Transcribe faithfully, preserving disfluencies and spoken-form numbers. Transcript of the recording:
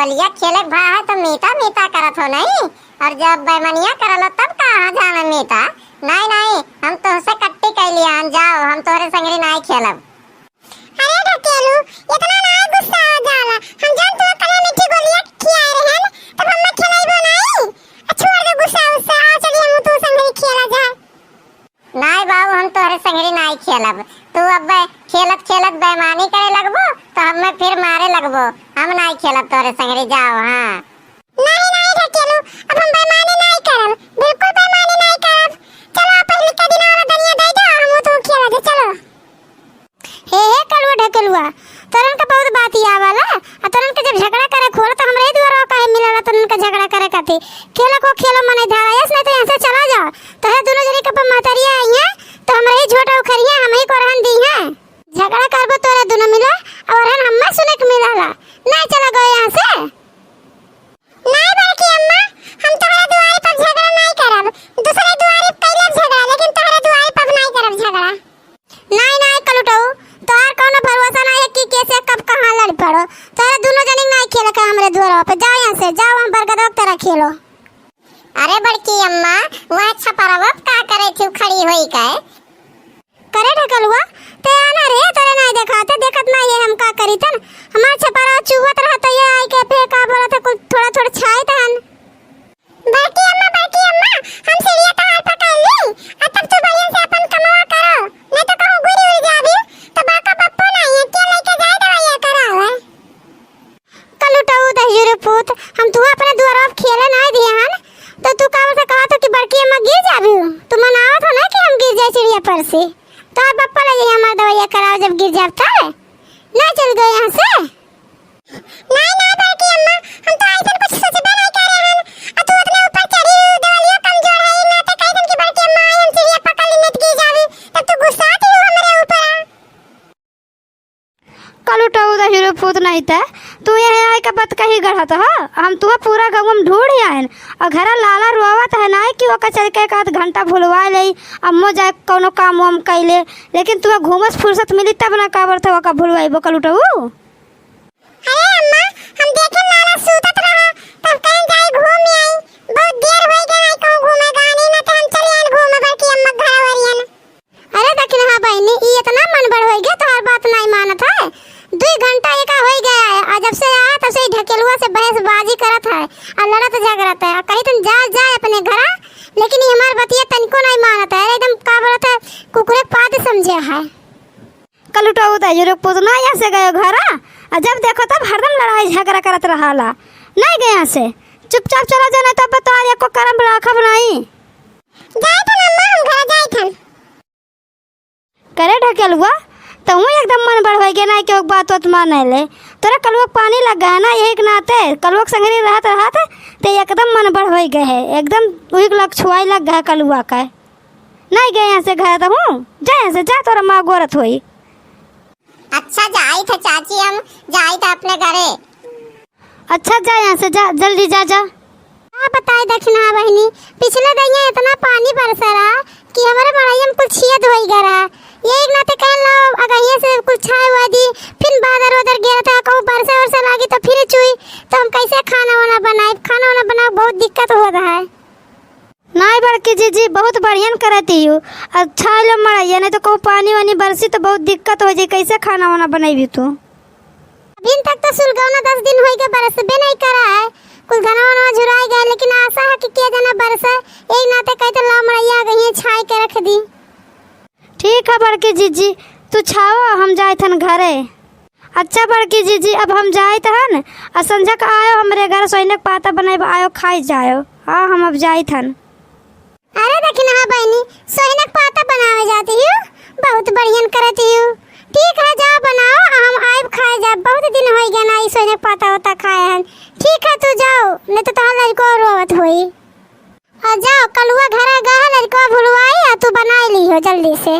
होलिया खेले के भा है तो मीता मीता करत हो नहीं, और जब बेमनिया करलो तब कहाँ जाने मीता। नहीं नहीं, हम तोहसे कट्टी कैली हन, जाओ, हम तोहरे संगरी नहीं खेलब। अरे ढकेलू, इतना ना गुस्सा हो जाला। हम जब तू अपने मीठी गोलियां खियाए रहन, तब हम खेलैबो नहीं। आ छोड़ दे गुस्सा उस्सा, आ चली हम तू संगरी खेला जा। नाई बाबू, हम तोहरे संगरी नाई खेलब। तू अब खेलत खेलत बेईमानी करे लगबो, तो हमें फिर मारे लगबो। हम नाई खेलब तोहरे संगरी, जाओ। हाँ। नाई, नाई ढकेलू, अब हम बेईमानी नाई करब, बिल्कुल बेईमानी नाई करब। चलो, पहले के दिन वाला दनिया दे दो, हम तू खेला दे, चलो। हे, हे कलुआ ढकेलुआ, तोरन का बहुत बात ही आवला। आ तोरन के जब झगड़ा करे खोल तो हमरा ही दुआरा काहे मिलाला तोरन का झगड़ा करे खातिर? खेलो को खेलो, मने धारा यस, नहीं तो यहाँ से चला जाओ। तोहरे दोनों जने के अपन महतरिया आई हैं, तो हमरा ही झोटा उखरिया, हम ही को रहन दी हैं। झगड़ा करबो तोरे दोनों मिला, और रहन हम्मे सुने के मिलाला। नहीं चला गयो यहाँ से। नहीं बड़की अम्मा, हम तोहरे दुआरे पर झगड़ा नहीं करब। दूसरे दुआरे कैलब झगड़ा, लेकिन तोहरे दुआरे पर नहीं करब झगड़ा। नाई, नाई कलुटऊ, तोहार कौनो भरोसा नाई है कि कैसे कब कहाँ लड़ पड़ो। तोहरे दोनों जनी नाई खेले के हमरे दुआरा पे। जाओ यहाँ से, जाओ वहाँ बरगदवा के तरह खेलो। अरे बड़की अम्मा, वहाँ छपरवा पे का करे थी खड़ी होई के? करे ढकलुआ, ते आना रे, तोरे नाई देखाते, देखत नाई है हम का करी तन। हमार छपरा चुहत रहत है, ये आई के पे का बोलत है, कुल थोड़ा थोड़ा छाई तहन। बड़की अम्मा, बड़की अम्मा, हम सीढ़िया तहार पकड़ ली, आ तब तू बढ़िया से अपन कमवा करो, नहीं तो कहूँ गिर उड़ जाबी, तो बड़का पप्पो नहीं है, के लेके जाए दवाइया करावे? कलुटऊ दहिजरे पूत, हम तू अपने दुआरा पे खेले नहीं दिए हन, तो तू का से कहत हो कि बड़की अम्मा गिर जाबी? तू मनावत हो ना कि हम गिर जाए सीढ़िया पर से, तो आप पप्पा ले जाइए हमार दवाइया कराओ जब गिर जाब तब। ना चल गए यहाँ से। नहीं, नहीं बड़की अम्मा, हम तो ऐसन कुछ सोचबे नहीं करे हन। आ तू अपने ऊपर चढ़ी, देवलिया कमजोर है, ना तो कह दन कि बड़की अम्मा आई, हम सीढ़िया पकड़ ली, नहीं तो गिर जाबी, तब तू गुस्सा थी हमरे ऊपर। कलुटऊ दहिजरे पूत नहीं ते, तू यहाँ आए के बात कही गढ़त ह, हम तुहे पूरा गाँव में ढूंढ आयन, और घरा लाला रोवत है ना कि ओका चल के एक आध घंटा भुलवा ले, अम्मो जाए कौनो काम वाम कैले, लेकिन तुहे घूमस फुर्सत मिली तब ना काबर था ओका भुलवाइबो कलुटऊ। अरे अम्मा, हम देखे लाला सूतत रहा, तब कहें जाए घूम आई, बहुत देर हो गया है कहूँ घूमे गानी ना, तो हम चले आन घूमे बड़की अम्मा घर वरियन। अरे दखिनहा बहिनी, ई इतना मन बढ़ होई गया, तोहार बात नाई मानत है। दुई घंटा एका होई गया है, आ जब से आया तब से ई ढकेलुआ से बहसबाजी करत है, आ लड़त झगड़त है, आ कही तुम जा, जा अपने घरा, लेकिन ई हमार बतिया तनिको नाई मानत है। अरे एकदम का बोलत है, कुकुरे पाद समझे है। कलुटऊ दहिजरे पूत ना यहाँ से गयो घरा, आ जब देखो तब हरदम लड़ाई झगड़ा करत रहाला। नाई गया से, चुपचाप चला जाना, तब तोहार एको करम राखब नाई। जाइत हन अम्मा, हम घरा जाइत हन। करे ढकेलुआ, तहूँ एकदम मन बढ़ होई गे ना, केहू के बात वात माने ले। तोरे कलुआ के पानी लग गया है ना, यही के नाते कलुआ के संगरी रहत रहत ते एकदम मन बढ़ होई गए है, एकदम उही के लग छुआई लग गया है कलुआ का। नहीं गए यहाँ से घर तहूँ, जा यहाँ से, जा, तोरा माँ गोरत होई। अच्छा, जाइत है चाची, हम जाइत है अपने घरे। अच्छा, जा यहाँ से, जा, जल्दी जा, जा। का बताई दखिनहा बहिनी, पिछले दइया इतना पानी बरसा रहा कि हमरे मड़इया में कुल छियत होई गया रहा। यही नाते कहन लाओ, अगहिया से कुल छाए हुआ दी, फिर बादर वादर गिरत है, कहूँ बरसा वरसा लागी तो फिर चुई, तो हम कैसे खाना वाना बनाई? खाना वाना बनावे बहुत दिक्कत हो रहा है। नाई बड़की जीजी, बहुत बढ़ियन करत हियू। अच्छा लो मड़ैया, नहीं तो कहूँ पानी वानी बरसी तो बहुत दिक्कत हो जाई, कैसे खाना वाना बनैबी तू? अभिन तक तो सुलगौना दस दिन होई के बरसबे नहीं करा है, कुल धनवा वनवा झुराई गए, लेकिन आशा है कि के जना बरसे, यही नाते कहते ला मड़ैया गहिए छाई के रख दी। ठीक है बड़की जीजी, तू छाओ, हम जाइत हन घरे। अच्छा बड़की जीजी, अब हम जाइत हन, आ संझक आयो हमरे घर सोइनक पाता बनाइब, आयो खाई जायो। हाँ, हम अब जाइत हन। अरे दखिनहा बहिनी, सोइनक पाता बनावे जाती हूँ, बहुत बढ़ियन करती हूँ। ठीक है, जाओ बनाओ, आ हम आइब खाए जाब, बहुत दिन होई गया ना ई सोइनक पाता होता खाए हन। ठीक है, तू जाओ, नहीं तो तोहार लड़को रोवत होई। आ जाओ, कलुआ घरे गए है, लड़को भुलवाई, आ तू बनाई ली हो जल्दी से।